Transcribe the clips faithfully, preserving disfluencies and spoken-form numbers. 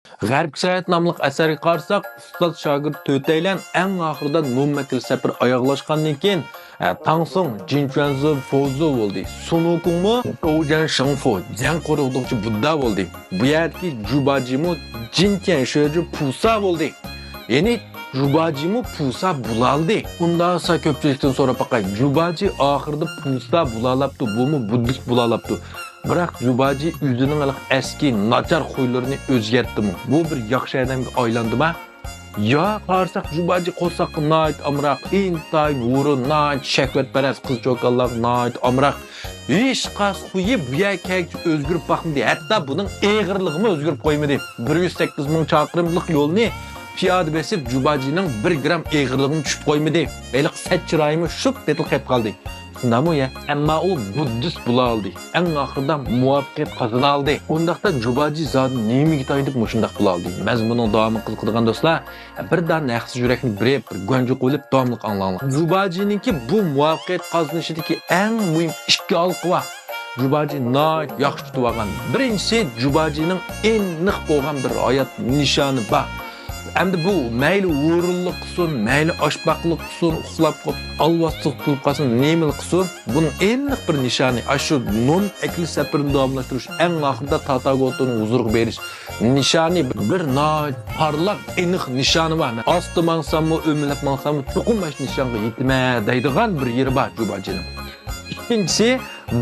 غەربكە ساياھەت ناملىق ئەسەرگە قارىساق، ئۇستاز شاگىرت تۆتەيلەن ئەڭ ئاخىرىدا نومەكىل سەپىرى ئاياغلاشقاندىن كېيىن، ئە، تاڭسۇڭ، جىنچۈەنزې، فوزۇ بولدى، سۇنۇكۇڭمۇ، ئوجەن شېڭفۇ، جەڭ قورۇقدۇقچى بۇددا بولدى. بۇ يەردىكى جۇباجىمۇ، جىنتيەن شۆجى پۇسا بولدى. يەنى جۇباجىمۇ پۇسا بولالدى. ئۇنداقسا كۆپچىلىكتىن سوراپ باقاي، جۇباجى ئاخىرىدا پۇسا بولالاپتۇ، بۇمۇ بۇددىست بولالاپتۇ. بىراق جۇباجى ئۆزىنىڭ ھېلىقى ئەسكى ناچار خۇيلىرىنى ئۆزگەرتتىمۇ؟ بۇ بىر ياخشى ئادەمگە ئايلاندىما؟ يا قارىساق جۇباجى قورساققا ناھايىتى ئامراق، ئىنتايىن ھۇرۇن، ناھايىتى شەھۋەتپەرەس، قىز چوكانلارغا ناھايىتى ئامراق. ھېچقايسى خۇيى بۇ يەرگە كەلگۈچە ئۆزگىرىپ باقمىدى، ھەتتا بۇنىڭ ئېغىرلىقىمۇ ئۆزگىرىپ قويمىدى. بىر يۈز سەككىز مىڭ چاقىرىملىق يولنى پىيادە بېسىپ، جۇباجىنىڭ بىر گرام ئېغىرلىقىمۇ چۈشۈپ قويمىدى. ھېلىقى سەت چىرايىمۇ شۇپپىدىلا قېلىپ قالدى. شۇنداقمۇ يا؟ ئەمما ئۇ بۇددىست بولالدى. ئەڭ ئاخىرىدا مۇۋەپپەقىيەت قازىنالدى. ئۇنداقتا جۇباجى زادى نېمىگە تايىنىپ مۇشۇنداق بولالدى؟ مەزمۇننىڭ داۋامىنى قىزىقىدىغان دوستلار، بىر دانە ھەقسىز يۈرەكنى بېرىپ، بىر گۇەنجۇ قويۇپ داۋاملىق ئاڭلاڭلار. جۇباجىنىڭكى بۇ مۇۋەپپەقىيەت قازىنىشىدىكى ئەڭ مۇھىم ئىككى ھالقا بار. جۇباجى ناھايىتى ياخشى تۇتۇۋالغان. بىرىنچىسى، جۇباجىنىڭ ئېنىق بولغان بىر ھايات نىشانى بار. ئەمدى بۇ مەيلى ھۇرۇنلۇق قىلسۇن، مەيلى ئاشپاقلىق قىلسۇن، ئۇخلاپ قوپۇپ ئالۋاستىلىق قىلىپ قالسۇن، نېمىلا قىلسۇن، بۇنىڭ ئېنىق بىر نىشانى، ئاشۇ نومەكىل سەپىرىنى داۋاملاشتۇرۇش، ئەڭ ئاخىرىدا تاتاگوتونىڭ ھۇزۇرىغا بېرىش نىشانى، بىر ناھايىتى پارلاق، ئېنىق نىشانى بار. ئاستا ماڭساممۇ، ئۆمىلەپ ماڭساممۇ، چوقۇم ئاشۇ نىشانغا يېتىمەن دەيدىغان بىر يېرى بار جۇباجىنىڭ. ئىككىنچىسى،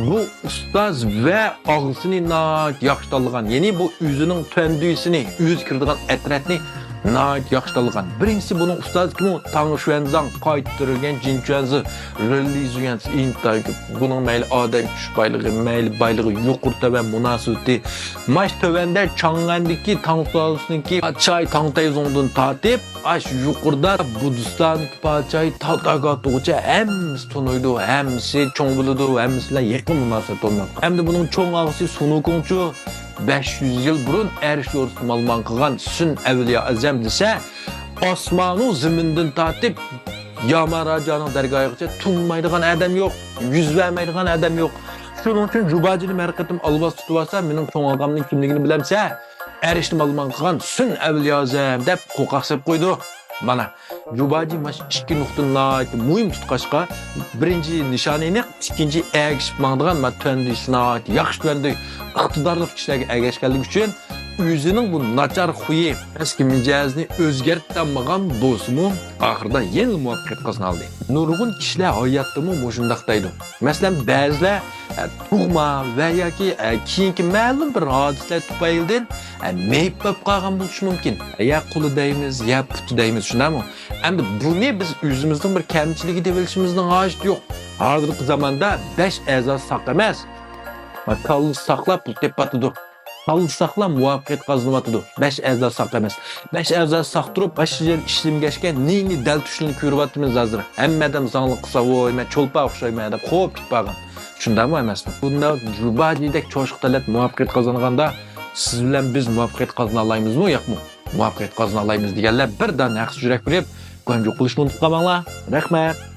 بۇ ئۇستاز ۋە ئاغىسىنى ناھايىتى ياخشى تاللىغان، يەنى بۇ ئۆزىنىڭ تۈەندۈيسىنى، ئۆزى كىرىدىغان ئەترەتنى ناھايىتى ياخشى تاللىغان. بىرىنچىسى، بۇنىڭ ئۇستازى كىم ئۇ؟ تاڭ شۈەنزاڭ، قايتا تىرىلگەن جىن چۈەنزې، رېللى زۈيۈەنسى، ئىنتايىن كۆپ. بۇنىڭ مەيلى ئادەم كۈچ بايلىقى، مەيلى بايلىقى، يۇقىرى تۆۋەن مۇناسىۋىتى. ماش تۆۋەندە چاڭئەندىكى تاڭ سۇلالىسىنىڭكى پادىشاھى تاڭ تەيزۇڭدىن تارتىپ، ئاش يۇقىرىدا بۇددىستان پادىشاھى تاتاگاتوغىچە ھەممىسى تونۇيدۇ، ھەممىسى چوڭ بىلىدۇ، ھەممىسى بىلەن يېقىن مۇناسىۋەت ئورناتقان. ئەمدى بۇنىڭ چوڭ ئاغىسى سۇنۇكۇڭچۇ بەش يۈز يىل بۇرۇن ئەرش يورۇسىدا مالىمان قىلغان سۈن ئەۋلىيا ئەزەم دېسە، ئاسمانۇ زېمىندىن تارتىپ ياما راجانىڭ دەرگاھىغىچە تۇڭمايدىغان ئادەم يوق، يۈز بەرمەيدىغان ئادەم يوق. شۇنىڭ ئۈچۈن جۇباجىنى ھەر قېتىم ئالۋاس تۇتۇۋالسا، مېنىڭ چوڭ ئاغامنىڭ كىملىكىنى بىلەمسە؟ ئەرشنى مالىمان قىلغان سۈن ئەۋلىيا ئەزەم دەپ قوقاق سېلىپ قويىدۇ. مانا، جۇباجى مانا شۇ ئىككى نۇقتىنى ناھايىتى مۇھىم تۇتقاچقا، بىرىنچى نىشانى ئېنىق، ئىككىنچى ئەگىشىپ ماڭىدىغان مانا تۈەندۈيسى ناھايىتى ياخشى تۈەندۈي، ئىقتىدارلىق كىشىلەرگە ئەگەشكەنلىكى ئۈچۈن ئۆزىنىڭ بۇ ناچار خۇيى، ئەسكى مىجەزىنى ئۆزگەرتەلمىغان بولسىمۇ، ئاخىرىدا يەنىلا مۇۋەپپەقىيەت قازىنالدى. نۇرغۇن كىشىلەر ھاياتتىمۇ مۇشۇنداق دەيدۇ. مەسىلەن، بەزىلەر، ئە، تۇغما ۋە ياكى، ئە، كېيىنكى مەلۇم بىر ھادىسىلەر تۈپەيلىدىن، ئە، مېيىپ بولۇپ قالغان بولۇشى مۇمكىن. يا قولى دەيمىز، يا پۇتى دەيمىز، شۇنداقمۇ؟ ئەمدى بۇنى بىز ئۆزىمىزنىڭ بىر كەمچىلىكى دەپ ئېلىشىمىزنىڭ ھاجىتى يوق. ھازىرقى زاماندا بەش ئەزا ساق ئەمەس. كاللىسى ساقلار پۇل تېپىۋاتىدۇ. كاللىسى ساقلار مۇۋەپپەقىيەت قازىنىۋاتىدۇ. بەش ئەزا ساق ئەمەس. بەش ئەزا ساق تۇرۇپ، باشقا يەر ئىشلىمىگەچكە، نى-نى دەل تۈشلىرىنى كۆرۈۋاتىمىز ھازىر. ھەممە ئادەم زاڭلىق قىلسا، ۋوي، مەن چولپان ئوخشايمەن دەپ قوپۇپ كېتىپ بارغان. شۇنداقمۇ ئەمەسمۇ؟ بۇنداق جۇباجىدەك چوشقا تەلەت مۇۋەپپەقىيەت قازانغاندا، سىز بىلەن بىز مۇۋەپپەقىيەت قازىنالايمىزمۇ، ياقمۇ؟ مۇۋەپپەقىيەت قازىنالايمىز دېگەنلەر بىر دانە ھەقسىز يۈرەك بېرىپ، گۇەنجۇ قىلىشنى ئۇنتۇپ قالماڭلار. رەھمەت.